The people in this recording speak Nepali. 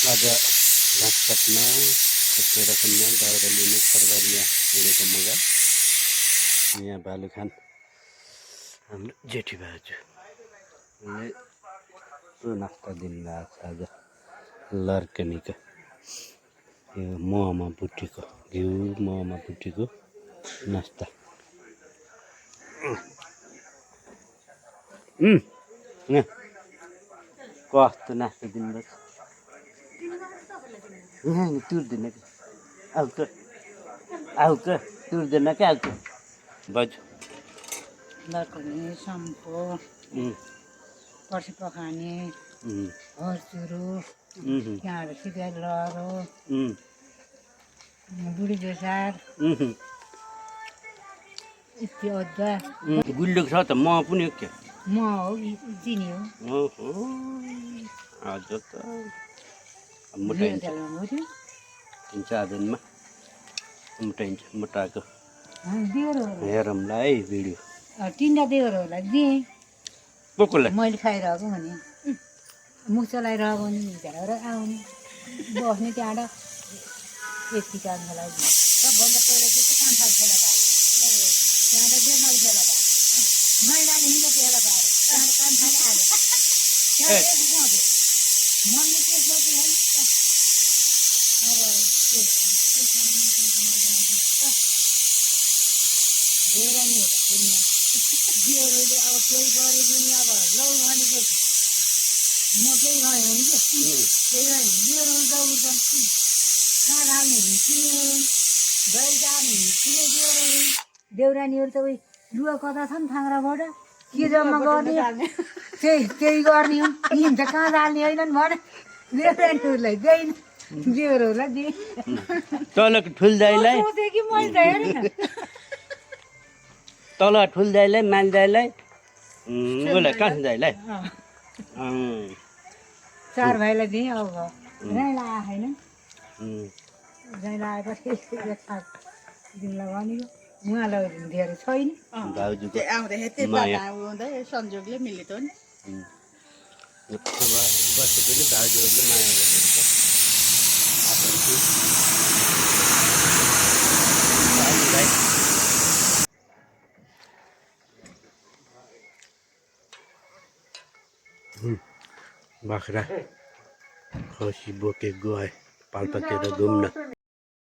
आज घाँस काट्न त्यस्तो रकममा दाउरा लिन सरबारीमा हिँडेको मगा यहाँ भालु खान हाम्रो जेठी बाजुले नास्ता दिन आएको छ आज लर्कनीको यो महमा भुटेको घिउ महमा भुटेको नास्ता यहाँ कस्तो नास्ता दिनुभएको तुर्दैन कि आउँछ तुर्दैन क्या आउँछ बाजु लर्कनी सम्पो पर्सी पखाने हर्चुरो त्यहाँबाट सिधै लहरो बुढी बेसार यति अदुवा गुलिएको छ त मह पनि हो क्या म हो चिनी हो ओहो आज त मोटाइन्छ तिन चार दिनमा मोटाइन्छ मोटाएको हेरौँला है भिडियो तिनवटा देवरहरूलाई दिएँ कसलाई मैले खाइरहेको भने मुख चलाइरहेको नि झ्याएर आउने बस्ने त्यहाँबाट यति कामको लागि सबभन्दा पहिला त्यस्तो काम खाल फेला पाएको त्यहाँबाट बेमारी फेला पाएको मैलाले हिँड्दा फेला पाएर त्यहाँबाट काम खाले आयो मैले के सोचेँ अब देउरानीहरू दियोहरूले अब केही गरे पनि अब लौ भनेपछि म केही भयो भने के त्यही भएर दियोहरू दौड्छन् कहाँ हाल्ने हिँड्ने गैर जाने हिँड्ने दियोहरू देउरानीहरू त उयो लुगा कता छ नि थाङ्राबाट के जम्मा गर्ने त्यही गर्ने हुन् हिँड्छ कहाँ जाल्ने होइनन् भने देउरानीहरूलाई दिएन दियोहरूलाई दिएँ तलको ठुल दाइलाई सोचेँ कि मैले हेरेन तल ठुल दाइलाई मान दाइलाई उसलाई कान्छ दाइलाई चार भाइलाई दिएँ अब राईलाई आएको छैन राईलाई आएपछि दिनलाई भनेको उहाँलाई धेरै छैन भाउजूको संयोगले मिलेको नि बसेकोले भाउजूहरूले माया गर्नुहुन्छ बाख्रा खसी बोके गए पाल्पातिर घुम्न